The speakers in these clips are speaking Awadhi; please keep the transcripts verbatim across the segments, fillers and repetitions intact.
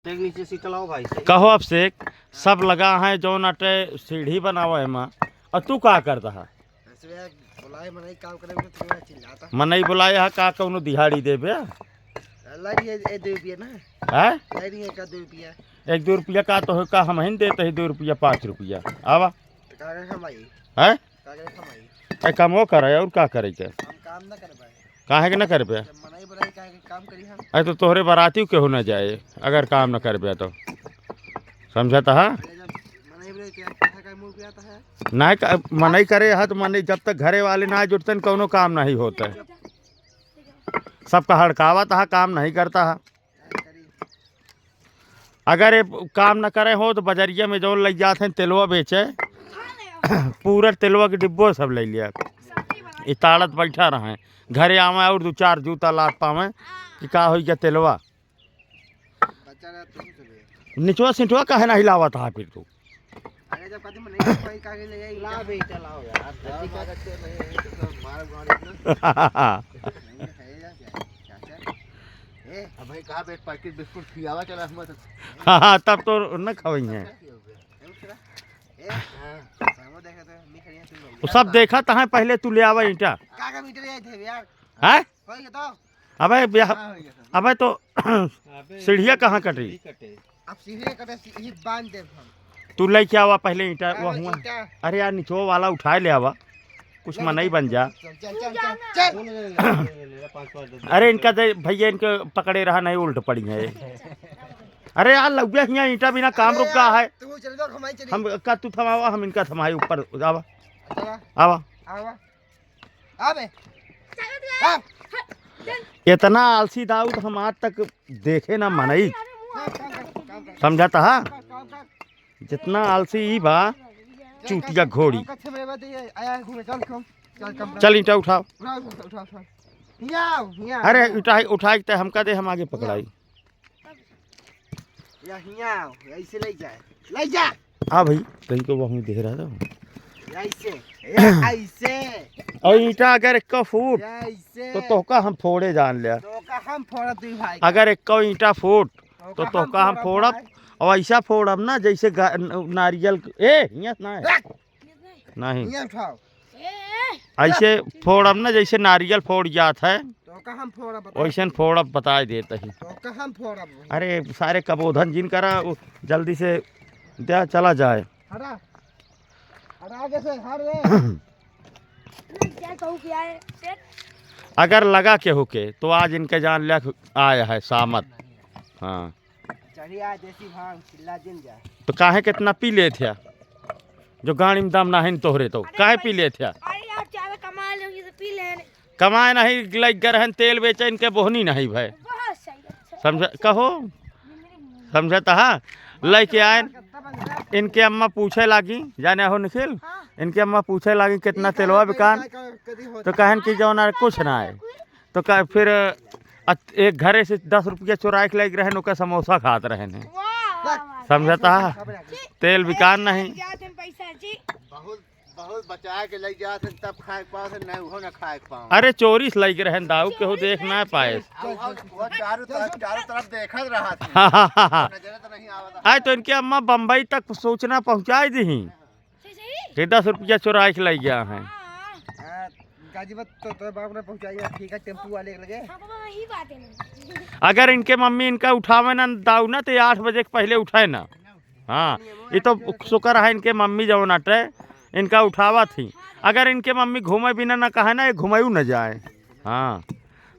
देख नीचे सीट लाओ भाई, सही। कहो अब से, सब लगा है जौन अटे सीढ़ी बनावे है माँ, और तू का करता है? ऐसे भैया, बुलाए मनई काम करे में तो थोड़ा चिल्लाता। मनई बुलाए है का कौनो दिहाड़ी देबे? लाई रही है, ए, दो रुपया ना। हैं? लाई रही है का दो रुपया? एक दो रुपया का तो है का, हम ही देते हैं दो रुपया, पाँच रुपया। आवा। तो का करे हम आई? हैं? का करे हम आई? ए, काम वो करे, और का करे के? हम काम ना करे भाई। काहे के ना करबे? जब मनई बुलाई, काहे के काम करी हम? अरे तो तोहरे बराती केहू ना जाए, अगर काम ना करबे तो। समझत हा? अरे जब मनई बुलाई, क्या, क्या का मुंह पे आता है? नहीं का, मनई करे हा तो मनई, जब तक घरे वाले ना जुटतन, कौनो काम नहीं होता है। सबका हड़कावत हा, काम नहीं करता हा। अगर ये काम न करे हो तो बजरिया में जौन लग जात हैं तेलवा बेचे, पूरा तेलवा के डिब्बो सब ले लिया। इताड़त बैठा रहे, घरे आवे और दो चार जूता लात पावे कि का होई गया तेलवा। निचवा सिंटवा काहे ना हिलावत हा फिर तू? अरे जब कभी मनई कोई का के ले जाई, ला बेटा, लाओ यार। लाओ, मार अच्छे नहीं है, तो सब मार गाड़ी ना। नहीं है यार, क्या? चाचा? ए, अब भाई कहाँ पे एक पैकेट बिस्कुट खियावा चला हम तो। हाँ, हाँ, तब तो न खवई है। क्या हो गया? ए, उठ रहा? ए, हाँ, सामने देख रहे थे, मम्मी खड़ी है, तू वो सब देखा तहाँ, पहले तू ले आवा ईंटा। का का मीटर है थे यार? हैं? कोई तो? अबे ब्याह, हाँ, हो गया सब। अबे तो अबे सीढ़िया कहाँ कटी? सीढ़ी कटे। अब सीढ़ी कटे, सीढ़ी बांध देब हम। तू लेके आवा पहले ईंटा, हाँ, वो हुआ। ईंटा। अरे यार, निचो वाला उठाए ले आवा, कुछ ले, मनई ले, बन जा। चल, चल, चल, चल, चल। ले, ले, ले, ले, ले, ले, पाँच, पाँच, दस, दस, अरे दस। इनका दे भैया, इनके पकड़े रहा, नहीं उल्ट पड़ी है। अरे यार, लउबे हियाँ ईंटा बिना काम अरे रुक गया यार, है। तू चल दो, घुमाई चली। हम का तू थमावा, हम इनका थमाए ऊपर आवा। अच्छा, आवा। आवा। अबे। हाँ। इतना आलसी दाऊद हम आज तक देखे ना मनई। काम, काम कर, काम कर। समझत हा? काम कर, काम कर। जितना आलसी ई बा, चूतिया घोड़ी। काम कर, छह बजे बाद ये आया है घूमे, चल, चल, चल, काम कर। चल ईंटा उठाओ। उठा, उठा, उठा, उठा। हियाँ आओ, हियाँ आओ, अरे हियाँ। उठाई, उठाई ते हमका दे, हम आगे पकड़ाई। या हियाँ आओ, ऐसे ले जाए, ले जा। हाँ भाई, कहीं को वहीं दे रहा था। ऐसे, या ऐसे। और ईंटा अगर एक फूट, या ऐसे। तो तोहका हम फोड़े जान लिया। तोहका हम फोड़ब दुई भाई। अगर एक ईंटा फूट, तो तोहका तोहका हम हम फोड़ब फोड़ब भाई। और ऐसा फोड़ब ना, जैसे गा-, न-, नारियल क-, ए, हियाँ ना है। रख। नहीं। हियाँ उठाओ। ऐसे फोड़ब ना, जैसे नारियल फोड़ जात है, तोहका हम फोड़ब, बता। वैसन फोड़ब, बताए देत ही। तोहका हम फोड़ब। अरे, सारे कबोधन जिन करा, उ जल्दी से द्या चला जाए। हटा। हटा आगे से, हट रे। क्या कहूँ क्या है, सेठ? अगर लगा केहू के, तो आज इनके जान लिया आया है सामत। हाँ। चढ़िया देसी भांग, चिल्ला जिन जा। तो काहे कितना पी लेत है? जो गाड़ी में दम नाहीं तोहरे तो, अरे काहे भाई, पी लेत है? अरे यार, ज्यादा कमा लेंगे तो पी लेने। कमाए नहीं, लग गए रहन तेल बेचे, इनके बोहनी नहीं भय। बहुत सही, अच्छा, समझ, अच्छा। कहो, समझत हा? लेके आए, इनके अम्मा पूछे लागी, जाने हो निखिल? हाँ। इनके अम्मा पूछे लागी, "कितना तेलवा बिकान?" तो कहन कि, "जौन है, कुछ ना है।" तो का फिर अत-, एक घरे से दस रुपया चुराए के लाइक रहन, ओकर समोसा खात रहन है। वाह, वाह, वाह। समझत हा? तेल बिकान नहीं। जात हम पैसा जी। बहुत, बहुत बचाए के लइ जात हैं, तब खाए के पाओ, नहीं उहो ना खाए के पाओ। अरे चोरी से लइके रहन दाऊ, केहू देख ना पाए। अब वो, वो चारों तरफ, चारों तरफ देखत रहा था। हाँ, हाँ, हाँ, हाँ। नजर तो नहीं आवत। आए तो इनके अम्मा बम्बई तक सूचना पहुँचाई दी। सही, सही। कि दस रुपया चुराए के लइ गया है। हाँ। हाँ, गाजीपुर तो, तो बाप ने पहुँचाई है, ठीक है, टेम्पू वाले के लगे। हाँ, बाबा, वही बात है ना। अगर इनके मम्मी इनका उठावे ना दाऊ ना, तो ये आठ बजे के पहले उठे ना। हाँ, ये तो शुक्र है इनके मम्मी जवन अटे, इनका उठावत ही। अगर इनके मम्मी घूमे बिना ना कहे ना, ये घुमायू न जाए। हाँ,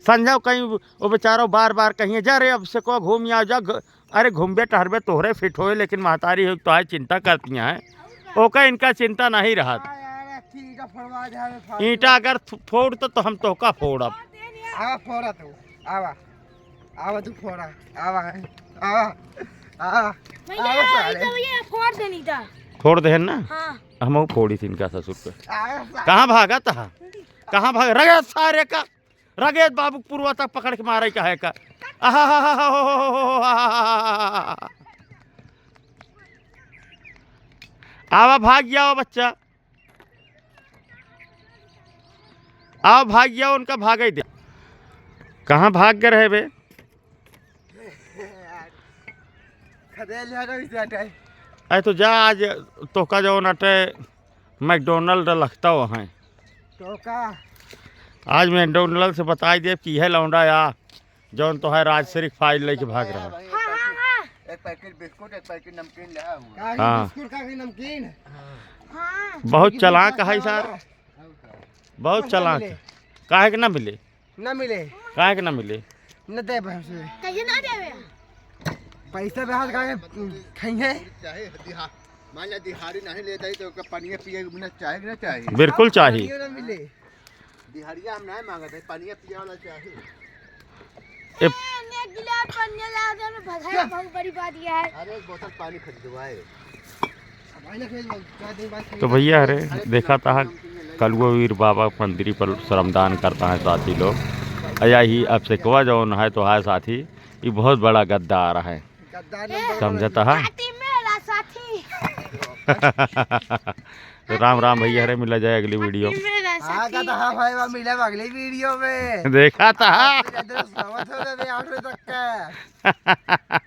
संझा कहीं वो बेचारो बार बार कहिए, "जा रे, अब से को घूम आ जा, घ-, अरे घूमबे टहरबे तोहरे फिट होए, लेकिन महतारी हो तो है चिंता करती हैं, ओका इनका चिंता नहीं रहत।" हाँ यार, ठीक है, फोड़वा दे, हमें फाड़ ईंटा दे। अगर थु-, फोड़ तो, तो हम तोहका फोड़ब। आवा फोड़ा तू, आवा, आवा तू फोड़ा, आवा, आवा, आवा, भैया, आवा साले। तो भैया फोड़ देनी था। फोड़ देहन ना? हाँ। हम फोड़ी थी इनका ससुर पे। आवा साले। कहाँ भागा था? कहाँ भागा? रगेद सारे का, रगेद बाबू पुरवा तक पकड़ के मारे का है का? आहा, हा, हा, हा, हो, हो, हो, हो, हा, हा, हा, हा, हा। आवा भाग गया वो बच्चा। आओ भाग गया, उनका भागे दे। कहाँ भाग गए रहे बे? खदेल जा रहा इसे हटाई। अरे तो जा, आज तोहका जौन अटे मैकडोनल्ड लगता वहाँ। तोहका? आज मैकडोनल्ड से बताई देब कि इहे लौंडा या जौन तोहै राज से रिफाइल लेके भाग रहा। हाँ, हाँ, हाँ। एक पैकेट बिस्कुट, एक पैकेट नमकीन ले आया हूँ। काहे हाँ। बिस्कुट, काहे नमकीन? हाँ। बहुत चालाक है सर, बहुत ना चालाक मिले। है। काहे के ना मिले? ना मिले। काहे के ना मिले? न दे पैसे। कहिए ना देवे। पैसा ब्याज काहे खाएंगे? चाहे दिहा-, मान ला दिहाड़ी नहीं लेता ही तो ओकर पनिया पिए के बिना चाहे कि ना चाहे? बिल्कुल चाही। पनिया ना मिले। दिहाड़िया हम नहीं मांगत है, पनिया पिए वाला चाही। ए- ने गिलास पनिया ला दे, में भगाया बहुत बड़ी बात यह है। अरे एक बोतल पानी खरीदवाए। तो भैया, अरे देखा था कलुआ वीर बाबा मंदिर पर श्रमदान करता है साथी लोग। अया ही अब से कवा जौन है तो है साथी, ये बहुत बड़ा गद्दार है। गद्दार नंबर समझता है? पार्टी में ला साथी। तो राम राम भैया, अरे मिला जाए अगली वीडियो। पार्टी में ला हाँ, साथी। गद्दार भाई, बा मिले अगली वीडियो में। देखा था? आप तो ज्यादा समझ हो गए आठ बजे तक का।